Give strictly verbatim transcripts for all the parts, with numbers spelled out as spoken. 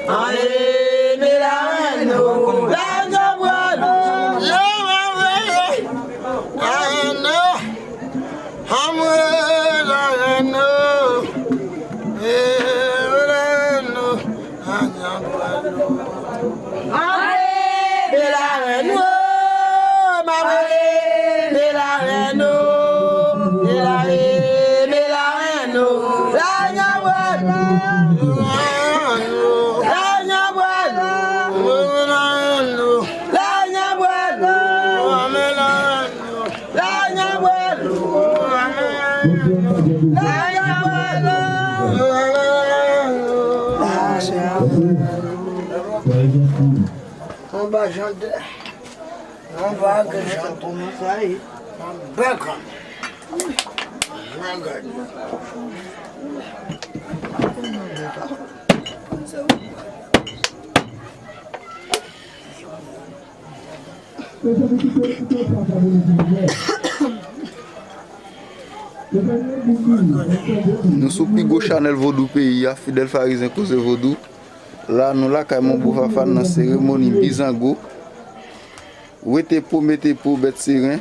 Anyen, men la rèn nou, la nyanbwèl. Yo, anyen, la rèn nou. Anmwe, la rèn nou. Eh, la rèn nou, la nyanbwèl. Anyen, men la rèn nou. Mwen rele la rèn nou, la rele la rèn nou, la nyanbwèl. La nyanbwèl. La nyanbwèl. La nyanbwèl. La nyanbwèl. Anba jandè. Anba ke jan pou mwen sa ye. Bèk an. Jan gad. Nou sou pi gwo chanèl vodou peyi a, Fidèl Farizyen Koze Vodou. La, nou lakay Monbo Fafa nan seremoni Bizango. Wete po, mete po, bèt seren.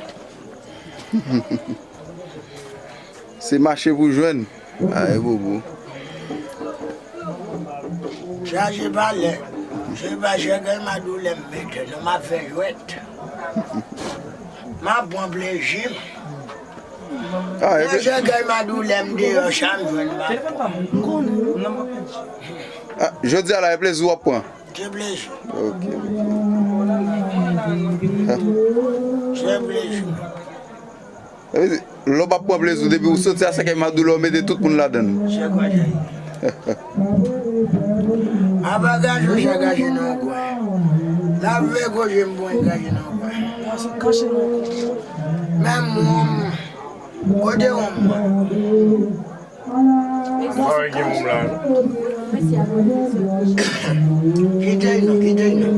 Se mache pou jwenn. Ayibobo. Chaje palè. Se pa chègèy madoulè m mete non, m ap fè jwèt. M ap pran plezi m. Ah, epi Chaje kèy madoulè m deyò, sa m jwenn m ap pran. Ah, jodi a la, e plezi w ap pran? Se plezi. Ok, ok. Se plezi. Sa vle di, lè w p ap pran plezi w, depi w soti a sèkèy madoulè, w mete tout moun ladan l. Se konsa. Apa gaje, se gaje nan kwen. L ap veye koze m pran gaje nan kwen. Paske kache nan kwen. Menm wonm, kote wonm mwen? Mwen gen wonm la. Kite l non, kite l non.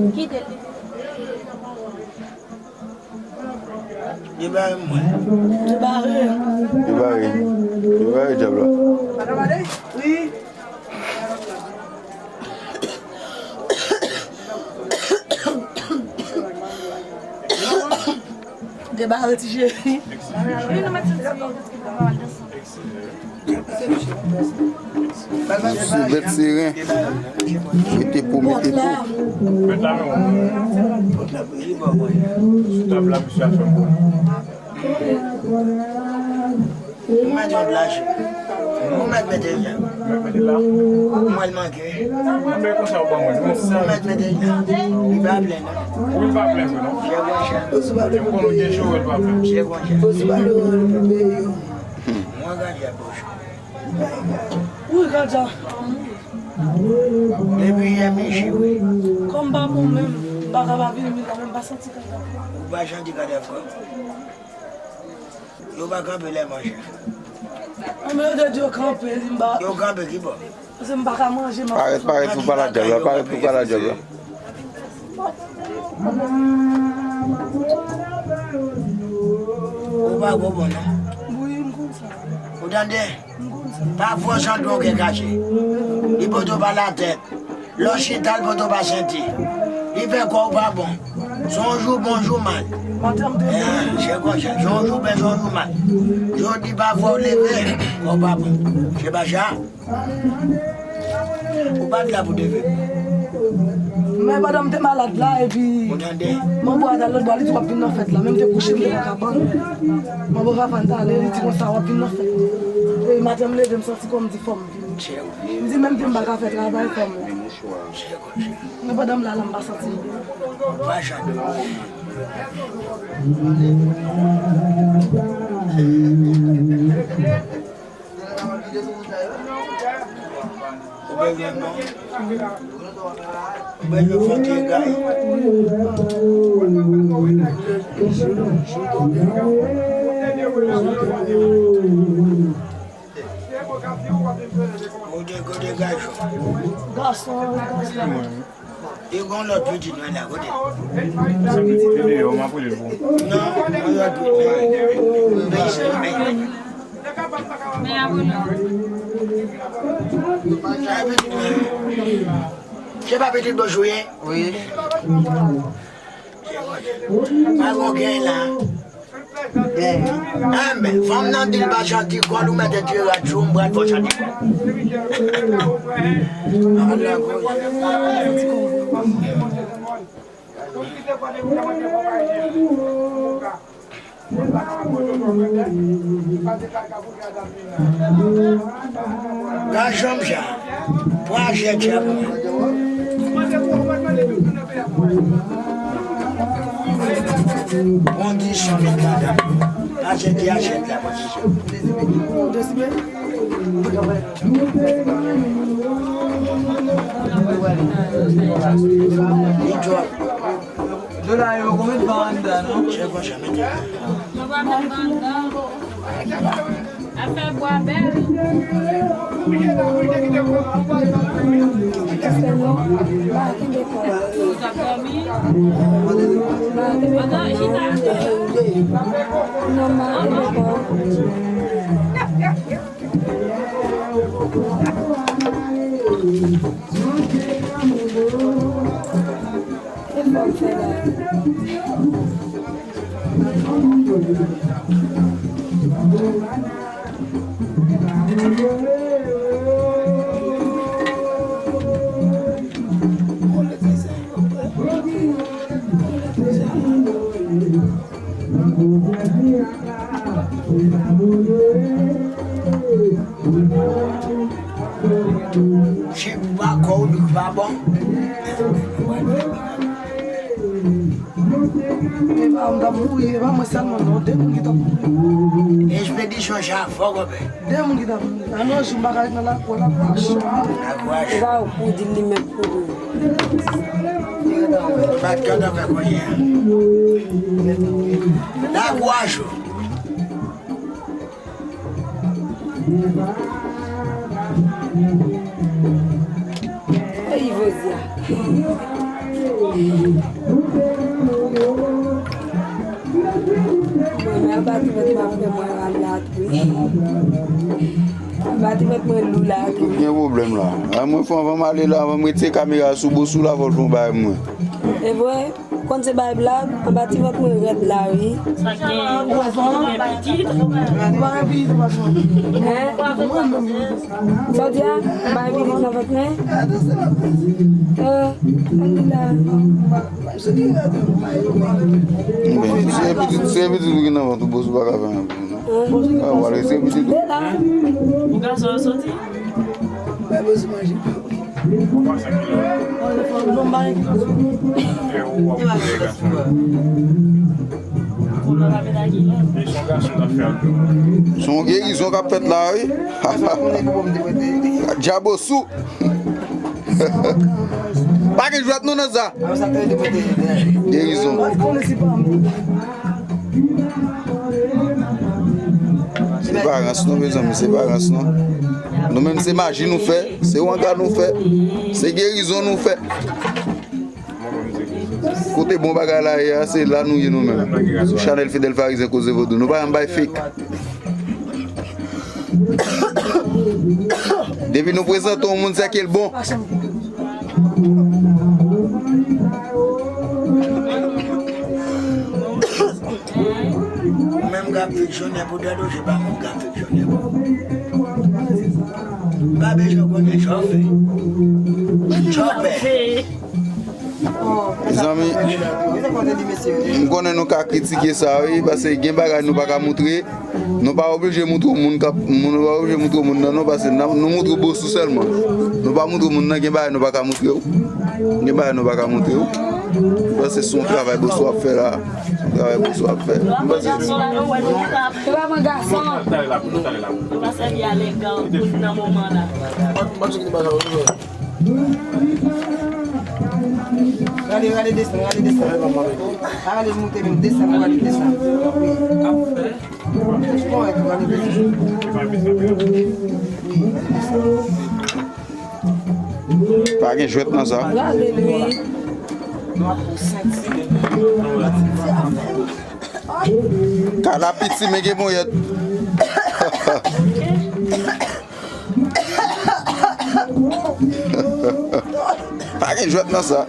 Debare mwen. Debare. Debare. Debare dyab la. Wi. Debare ti cheri. Wi, nou mèt soti. Se bèt seren. Mete po, mete po. Mèt la, men, sou tab la, misye ap fè m bon. Ou mèt yon plas. Ou mèt mete l la. Mwen l manke. Anben konsa ou ban mwen. Ou mèt mete l la. Li pa plen non. Wi, l pa plen vre non. Chè konsa. Ou pa plen pou peyi. Ou pa plen. Chè konsa. Ou pa plen pou peyi. Mwen gade a bouch. Wi, gade a. Depi yè m ichi wi. Kòm pa bon menm, m pa ka pa vini, m pa menm pa santi gade a. Ou pa santi gade a frè? Yo pa kanpe lè manje. Anben yo te di yo kanpe, li m pa. Yo kanpe ki bò? Paske m pa ka manje, m ap Parèt, parèt pou pale ak dyab la, parèt pou pale ak dyab la. Ou pa gwo bon non. Wi, m konn sa. Ou tande? M konn sa. Pa fò jan dlo gen kache. Li poto pa latèt. Lè w chita l poto pa senti. Li fè kò w pa bon. Se yon jou bon, jou mal. Madanm te Eh, se konsa. Se yon jou byen, se yon jou mal. Jodi pa fò w leve, kò w pa bon. Se pa sa? Ou pa t la pou te vin. Men pandan m te malad la, epi Ou tande? Manbo a t al lòt bò, li di w ap vin nan fèt la. Men m te kouche, m te nan kabann. Manbo Fafa t ale, li di konsa w ap vin nan fèt. E maten m leve, m santi kò m di fò m vini. M di menm ke m pa ka fè travay, fò m la. Men pandan m la la, m pa santi m byen. Ou bezwen bon? Ou bezwen fè ti egay? Ou te kote gason? Gason, gason. E gon lòt pitit mwen la kote? Se pitit li deyò, m ap rele l pou ou. Non, yon lòt pitit mwen. Men apre nou. Sa pitit mwen. Se pa pitit bòs ou ye? Wi. Pa gon gen la. Gen. Enben, fanm nan di l pa chante kòl ou mèt tire rad sou m, pral fò chante kòl. Ala koze. Gason m sa, pran jèt sa pou mwen. Pran dis san mil madanm. Pase ti achèt la, pase sa. Li twòp. Dola yo, konbyen dola anndan, non? Se konsa, mete. Afè bwa bèl. Pastè non, m pa kenbe kò. Ou t ap dòmi? M pa kenbe kò. Non, m pa kenbe kò. Chip pa kò w, big pa bon. E pa, m t ap mouri, e pa mwen sèlman non, de moun ki t ap mouri. Espedisyon sa fò, konpè. De moun ki t ap mouri. An yon jou, m pa ka ret nan lakou, lakou a cho. Lakou a cho. E pa ou pou di l li menm pou ou. Bat kè w t ap fè kounye a. Lakou a cho. Ey, Vozi a. Mwen, men anba ti vant mwen ap fè mwen ral la tou. Anba ti vant mwen lou la tou. Tout gen pwoblèm la. A, mwen fò anvan m ale la, anvan m retire kamera sou Bosou la, fò l fè yon bagay mwen. E vre? Ou konn se bay blag, anba ti vant mwen rèd la wi. Sa gen, ou pa gen pitit? Ou pa gen pitit, ou pa gen. Hein? Sa w di a? Ou pa gen pitit nan vant mwen? Eh, alhamdulillah. Men, se pitit, se pitit ou gen nan vant ou, Bosou pa ka fè anyen pou ou, non. Hein? Ah, w al retire pitit ou. Ou gason yo soti? Ba Bosou manje. Se yon gerizon k ap fèt la, wi. Djabosou. Pa gen jwèt nou nan sa. Gerizon. Se pa rans non, mezanmi, se pa rans non. Nou menm se maji nou fè, se wanga nou fè, se gerizon nou fè. Kote bon bagay la ye a, se la nou ye nou menm. Sou chanèl Fidèl Farizyen Koze Vodou. Nou pa janm bay fake. Depi nou prezante yon moun, se ke l bon. Ou menm k ap fiksyonè pou tèt ou, se pa mwen k ap fiksyonè pou ou. Pa bezwen konnen sa w fè. Sa w fè. Mezanmi, m konnen nou ka kritike sa, wi, paske gen bagay nou pa ka moutre. Nou pa oblije moutre moun k ap, nou pa oblije moutre moun nan non, paske n ap, nou moutre Bosou sèlman. Nou pa moutre moun nan, gen bagay nou pa ka moutre w. Gen bagay nou pa ka moutre w. Paske se yon travay Bosou ap fè la. Se yon travay Bosou ap fè. M panse. Se pa mwen gason. Yo pa sèvi alegan moun nan moman la. Gade, gade desann, gade desann. Pa gade moute menm, desann, gade desann. Wi. Kòrèk, gade desann. Wi, gade desann. Pa gen jwèt nan sa. Gade l, wi. Kala piti, men gen ponyèt. Pa gen jwèt nan sa.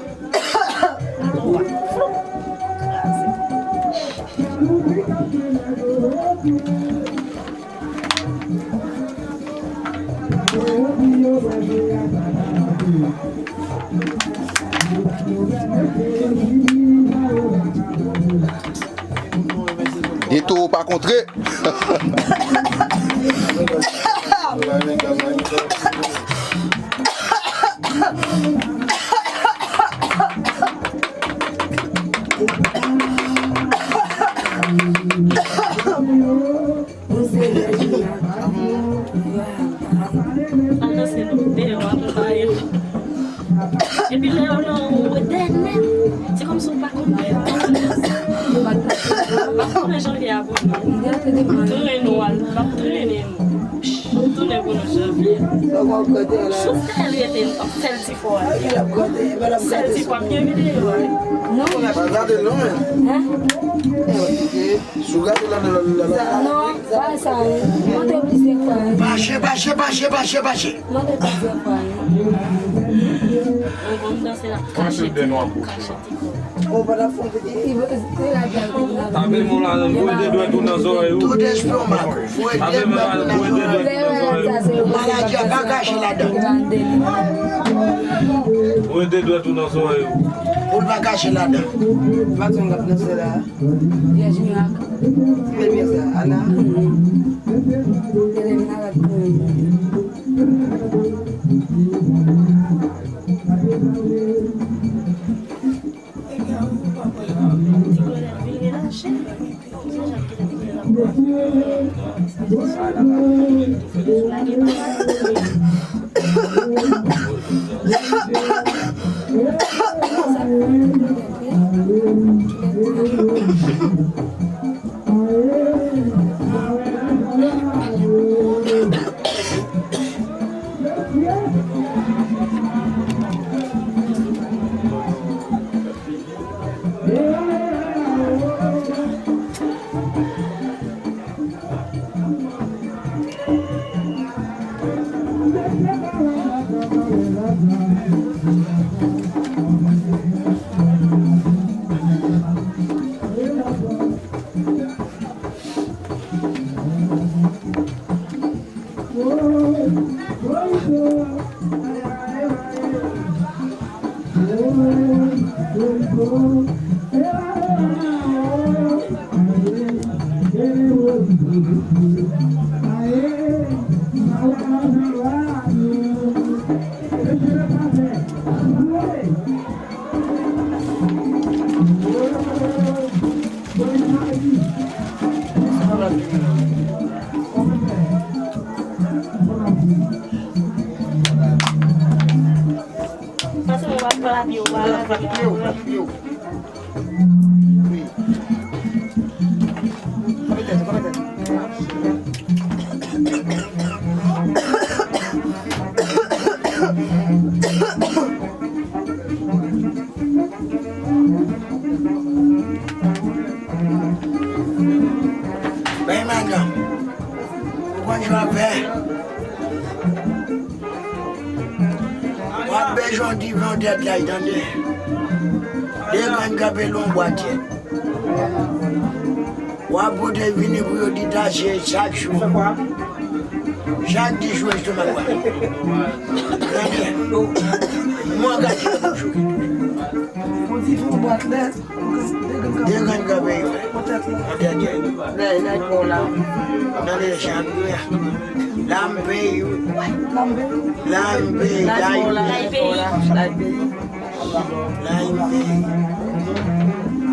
De towo pa kontre. Al danse nou deyò, al bay. Epi lè yo nan ou dèyè nèt, se kòmsi w pa konn lè yo. M ap konnen janvye a pou nou. M ap trennen w al, m ap trennen nou. M ap tounen pou nou janvye. Jis lè l rete, m ap fè l ti fò a. Sèl ti fwa m gen videyo a. Non. Pa gade l non, men. Hein? Si w gade l, nan, nan, nan, nan. Non, pa sa, wi. Montre plizyè fwa, wi. Bache, bache, bache, bache, bache. Montre plizyè fwa, wi. Ou konn danse la. Kachete, kachete. Ou pa ta fon piti. Tape men w la, voye de dwèt ou nan zòrèy ou. Tout estomak. Voye de dwèt ou nan zòrèy. Maladi a pa kache ladan. Voye de dwèt ou nan zòrèy ou. Pou l pa kache ladan. Maton k ap danse la. Vyèj mirak. Bèl mirak sa. Ala. Bèl mirak. Pase mwen pa pran lapye w, pa lapye w. Bay madanm, ou konn jan w ap fè? W ap bezwen yon diven, yon tèt laj, tande? De grenn kanpe lwen bwa tyèt. W ap pote vini pou yo detache chak jou. Chak dis jou estomak w ap. Tande? Mwen gade pou jou ki tou. De grenn kanpe yo. Nan tèt yo. Lè, lè bon la. Nan le jan yo. Lampe yo. Lampe. Lampe. Lay peyi. Lay peyi.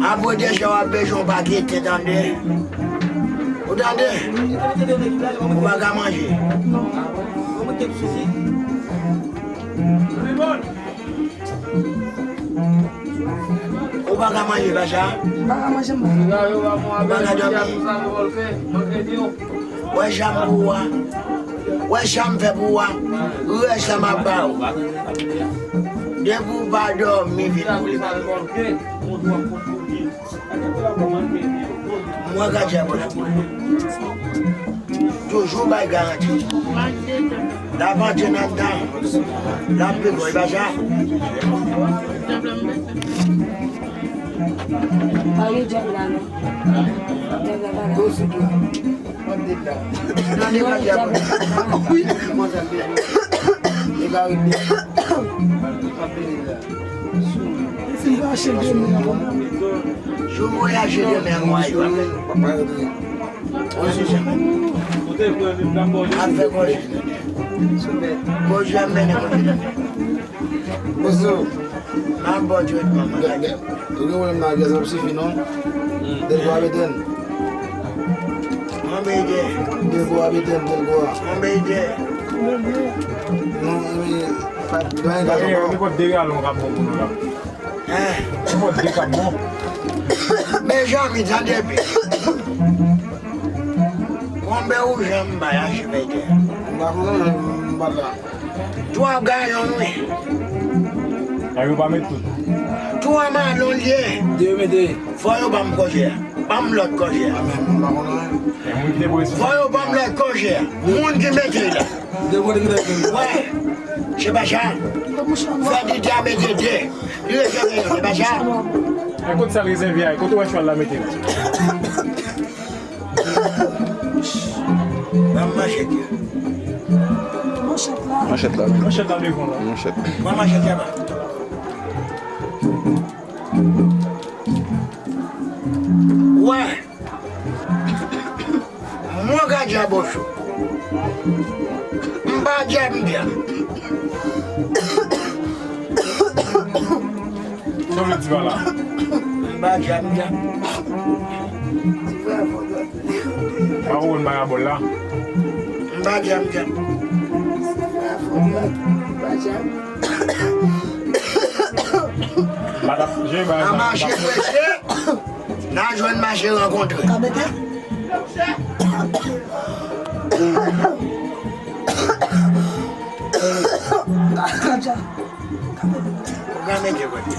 Apre de jan w ap bezwen yon pakèt tande. Ou tande? Ou pa ka manje. Ou pa ka manje, Bacha? M pa ka manje, m pa. Ou pa ka dòmi? Wè jan m pou w a. Wè jan m fè pou w a. Rès la m ap ba ou. Depi w pa dòmi, vin pou li. Mwen ka di a bonjou. Toujou bay garanti. L ap antre nan dan. L ap pi bon, e pa sa? Pa gen djab la non. Djab la pa la. Jou voyaje demen an. Al fè kòjè. Kòjè a mennen kòjè. Bonjou. M ap ba w tretman, mwen. Gade, gade. Ou gen pwoblèm nan, gaz ap sifi, non? Delgo ap etèn. Mwen bèyè. Delgo ap etèn, Delgo a. Mwen bèyè. Non, men, pa, pa gen gaz ankò. Nenpòt de gallon k ap bon pou nou la. Hein? Nenpòt de k ap bon. Benjamin, tande byen. Konbyen ou janm bay a chèf etè? M pa konnen, m pa la. Twa gayon, wi. A yo pa met tout. Twa malon l ye. De yo mete. Fò yo ban m kòjè a. Ban m lòt kòjè a. A, men, m pa konnen. E moun ki te voye sou. Fò yo ban m lòt kòjè a. Moun ki mete l la. De kote ki te mete l. Wè. Se pa sa. Fè di te a mete de. Li rete yon, se pa sa. E kote sa l rezève a? Kote w wè chwal la mete l? Ban m manchèt yo. Manchèt la. Manchèt la, wi. Manchèt la devan la. Manchèt. Ban m manchèt yo, ba. Wè. Mwen ka djab Ocho. M pa djab, m djab. Sa w vle di pa la? M pa djab, m djab. Pa ou konn parabòl la? M pa djab, m djab. M pa t ap jere bagay sa. Nan mache prese, n a jwenn mache rankontre. Ka mete? Ka dja. Ou ka mete kote.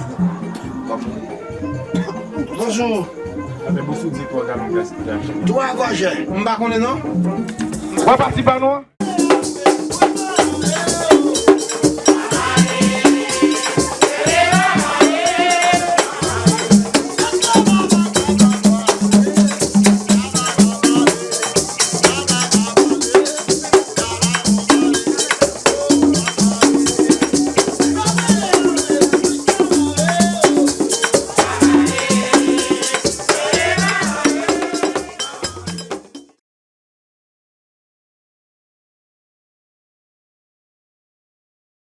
Bonjou. Ate Bosou di twa galon gaspiyaje. Twa gòjè. M pa konnen non. Mwen pati ba nou an.